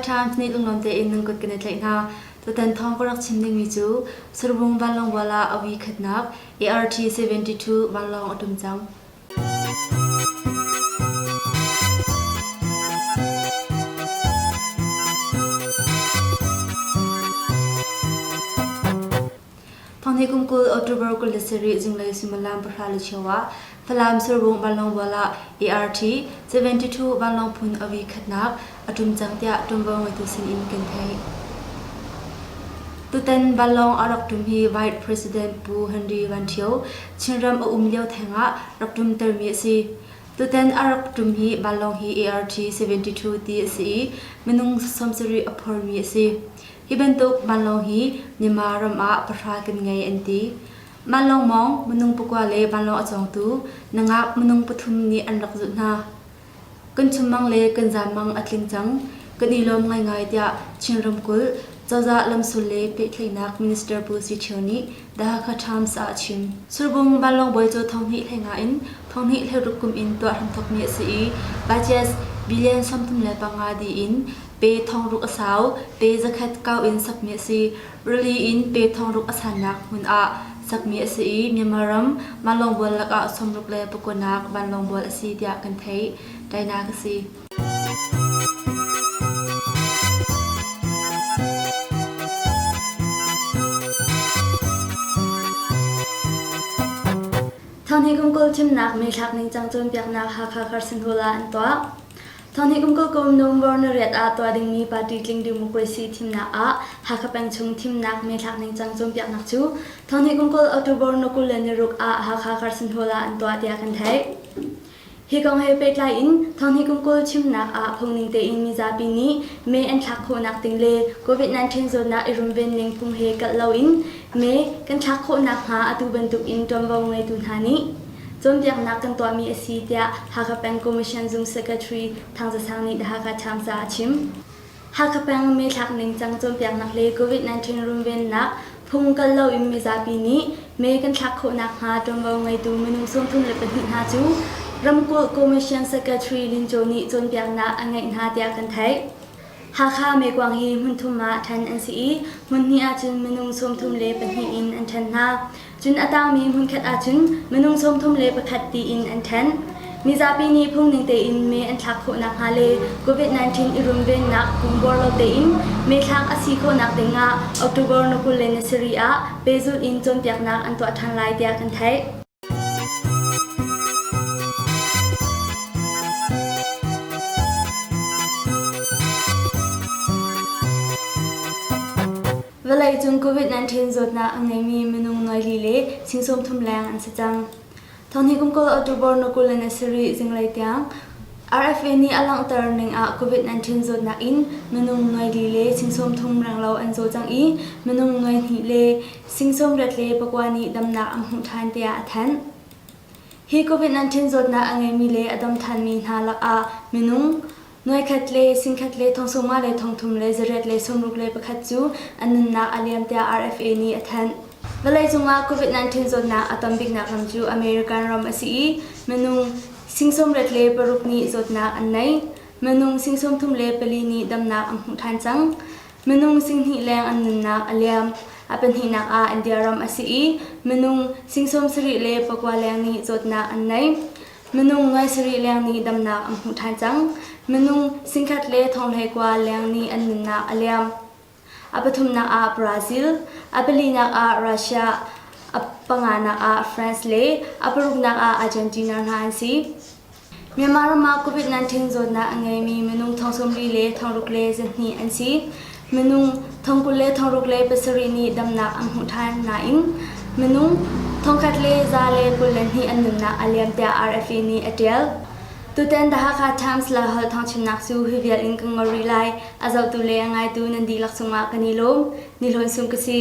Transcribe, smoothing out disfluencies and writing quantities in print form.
Times nih lunglawm tein nan kut kan i tlaih hna. Tutan thawng ka rak chim dingmi cu Surbung vanlawng bual ah a wi khatnak ART 72 vanlawng a tum cang. Thonghni kum 20 October 27 zinglei suimilam 10:15 ah Falam Surbung vanlawng bual ah ART 72 vanlawng phun a wi khatnak a ṭum cang tiah ṭuanvo ngeitu sinin kan theih. Tutan vanlawng a rak ṭum hi Vice President Pu Henry Van Ṭhio Chinram a um lio theng ah rak ṭumtermi a si. Tutan a rak ṭum hi vanlawng hi ART 72 ti a si i minung 70 a phormi a si. Hi bantuk vanlawng hi Myanmar ram ah pahra kan ngei an ti. Vanlawng mawng minung pakua le vanlawng a cawngtu nangak minung pathum nih an rak zulh hna. Kan chunmang le kan zammang a tling cang. Kan i lawm ngaingai tiah Chin ramkulh cozah lamsul le pehtlaihnak Minister Pu Si Ṭhio nih The Hakha Times ah a chim. Surbung vanlawng bawi cu thonghnih hleinga in thonghnih hleiruk kum in tuah hramthawkmi a si i budget billion 35 dih in pe thongruk a sau, pe zakhat kau in sakmi a si. Rili in pe thongruk a sannak hmun ah sakmi a si i Myanmar ram vanlawng bual lakah sawmruk le pakuanak vanlawng bual a si tiah kan theih. Tainak a si. Thawngnih kum 20 thimnak meithlak ningcang cawnpiaknak Hakha Carson Hall ah an tuah. Thawngnih kum 20 kum November ni riat ah tuah dingmi party tling democracy thimnak ah Hakha peng chung thimnak meithlak ningcang cawnpiaknak cu thawngnih kum 20 October ni 26 ah Hakha Carson Hall ah an tuah tiah kan theih. Hi kong he pehtlai in thawngnih kum 20 chimnak ah phungning tein mizapi nih mee an thlak khawhnak ding le COVID-19 zawtnak i runven ning phung he kalh loin mee kan thlak khawhnak hnga atu bantuk in ṭuanvo ngeitu hna nih cawnpiaknak kan tuahmi a si tiah Hakha Peng Commission Zung Secretary Thang Za Sang nih The Hakha Times ah a chim. Hakha peng meethlak ningcang cawnpiaknak le COVID-19 runvennak phung kal loin mizapi nih mee kan thlak khawh nakhnga ṭuanvo ngeitu minung 34 hna cu ramkulh Commission Secretary Lin Cho nih cawnpiaknak a ngeih hna tiah kan theih. Hakha meekuang hi hmunthum ah ṭhen an si i hmunhnih ahcun minung 34 in an ṭhen hna. Cun a tangmi hmunkhat ahcun minung 31 tiin an ṭhen. Mizapi nih phungning tein mee an thlak khawh nakhnga le COVID-19 i runvennak phung buar lo tein meethlak a si khawhnak dingah October ni 27 ah pehzulh in cawnpiaknak an tuah ṭhan lai tiah kan theih. Vawleicung COVID-19 zawtnak a ngeimi minung nuai li le sing 30 leng an si cang. Thawngnih kum 20 October ni 27 zinglei tiang RFA nih a langhter ning ah COVID-19 zawtnak in minung nuai li le sing 30 renglo an zaw cang i minung nuai hnih le sing 84 nih damnak an hmuh ṭhan tiah a thanh. Hi COVID-19 zawtnak a ngeimi le a dam ṭhanmi hna lakah minung Nuaikhat le singkhat le thongsawmnga le thongthum le zariat le 61 cu an nunnak a liam tiah RFA nih a thanh. Vawleicung ah COVID-19 zawtnak a tam biknak ram cu American ram a si i minung sing 86 nih zawtnak an nei. Minung sing 34 nih damnak an hmuh ṭhan cang. Minung sing hnih leng an nunnak a liam. A pahnihnak ah India ram a si i minung sing 79 leng nih zawtnak an nei. Minung nuai sarih leng nih damnak an hmuh ṭhan cang. Minung singkhat le thonghleikua leng nih an nunnak a liam. A pathumnak ah Brazil, a palinak ah Russia, a panganak ah France le a paruknak ah Argentina hna an si. Myanmar ram ah COVID-19 zawtnak a ngeimi minung thong sawmli le thongruk le zahnih an si. Minung thongkul le thongruk le pasarih nih damnak an hmuh ṭhan nain minung thongkhat le 122 an nunnak a liam tiah RFA nih a ṭial. Tutan The Hakha Times Laiholh thawngchimnak cu hi vial in kan ngol rih lai. A zohtu le a ngaitu nan dihlak cungah kan i lawm. Ni Hlawn Sung ka si.